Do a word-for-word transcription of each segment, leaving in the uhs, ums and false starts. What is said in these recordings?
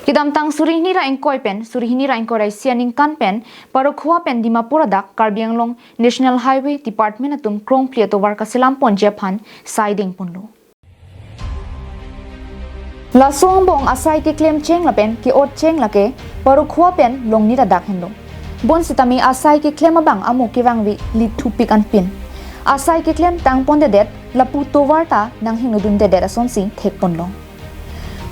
Kedamtang suri hini ra ingkoi pen suri hini ra ingkoi ra isi aningkan pen Parokhowa pen Dimapur adak Karbi Anglong National Highway Department atum krongpli atovar kaselam ponji aphan sai dengponlo. Laso angbong asai keklem cheng lapen ke-ot cheng lake Parokhowa pen Longnit adak henlo. Bonsitame asai keklem abang amo kevangve lithupik anpin. Asai keklem tangpondedet lapu tovar ta nanghingnodundedet asonsi thekponlo.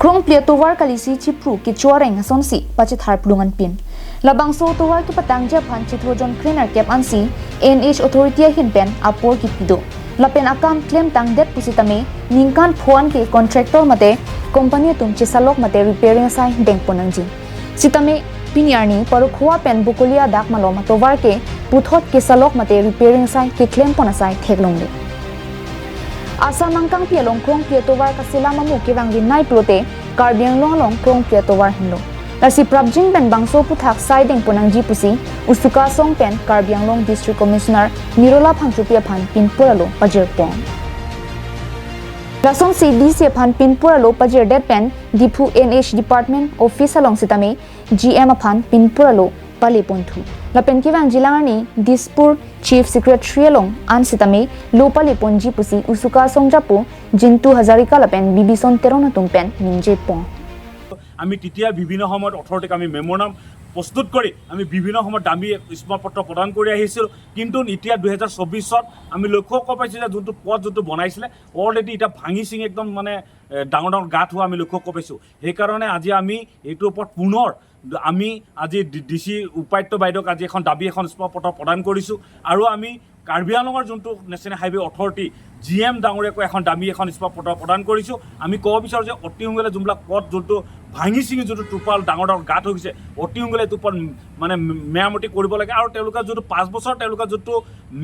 Krongpli atovar kalisi chipru kecho areng asonsi pachethar plung anpin. Labangso tovar kepatangji aphan chithurjon krenerkep ansi N H authority ahin pen apor kipi do. Lapen akam klemtangdet pusitame ningkan pho an ke contractor mate company atum chesalok mate repairing asai dengpon nangji. Sitame pini arni Parokhowa pen Bokolia adak malom atovar ke puthot kesalok mate repairing asai keklempon asai theklongle. Asa nangkangpi along krongpli atovar kaselam amo kevangve nai pulote Karbi Anglong along krongpli atovar henlo. Lasi prapjin pen bangso aphuthak sai dengpon nangji pusi Usuka asong pen Karbi Anglong District Commissioner Nirola Phangchopi aphan pinpur alo pajirpon. Lasonsi D C aphan pinpur alo pajirdet pen Diphu N H Department Office along sitame G M aphan pinpur alo paleponthu. Lapen kevangji lang arni Dispur Chief Secretary along an sitame lo paleponji pusi Usuka asong japo Jintu Hazarika lapen Bibison Teron atum pen ningjepon. আমি তেতিয়া বিভিন্ন সময়ত অথৰিটিক আমি মেম'ৰাণ্ডাম প্ৰস্তুত কৰি আমি বিভিন্ন সময়ত দাবী ইস্তমাপত্ৰ প্ৰদান কৰি আহিছিলোঁ। কিন্তু এতিয়া দুহেজাৰ চৌবিছত আমি লক্ষ্য কৰিব পাইছোঁ যে যোনটো পথ যোনটো বনাইছিলে, অলৰেডি এতিয়া ভাঙি চিঙি একদম মানে, এ, ডাঙৰ ডাঙৰ গাঁত হোৱা আমি লক্ষ্য কৰিব পাইছোঁ। সেইকাৰণে আজি আমি এইটোৰ ওপৰত পুনৰ আমি আজি ডি-, ডি চি উপায়ুক্ত বাইদেউক আজি এখন দাবী এখন ইস্তমাপত্ৰ প্ৰদান কৰিছোঁ। আৰু আমি কাৰ্বি আংলঙৰ যোনটো national highway authority, G M ডাঙৰীয়াকো এখন দাবী এখন ইস্তমাপত্ৰ প্ৰদান কৰিছোঁ। আমি ক'ব বিচাৰোঁ যে অতি সোনকালে যোনবিলাক পথ যোনটো ভাঙি চিঙি যোনটো টোপাল ডাঙৰ ডাঙৰ গাঁত হৈ গৈছে, অতি সোনকালে এইটো ওপৰত মানে মেৰামতি কৰিব লাগে। আৰু তেওঁলোকে যোনটো পাঁচ বছৰ তেওঁলোকে যোনটো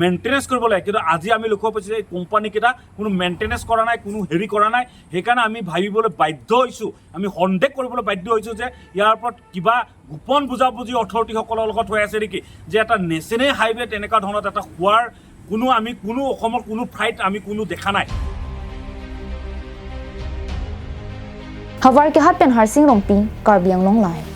মেইনটেনেঞ্চ কৰিব লাগে, কিন্তু আজি আমি লক্ষ্য পাইছোঁ যে এই কোম্পানীকেইটা কোনো মেইনটেনেঞ্চ কৰা নাই, কোনো হেৰি কৰা নাই। সেইকাৰণে আমি ভাবিবলৈ বাধ্য হৈছোঁ, আমি সন্দেহ কৰিবলৈ বাধ্য হৈছোঁ যে ইয়াৰ ওপৰত কিবা গোপন বুজাবুজি অথৰিটিসকলৰ লগত হৈ আছে নেকি, যে এটা নেশ্যনেল হাইৱে তেনেকুৱা ধৰণত এটা হোৱাৰ কোনো আমি কোনো অসমৰ কোনো ঠাইত আমি কোনো দেখা নাই। Howraghat pen Harsing Rongpi, Karbi Anglong Live.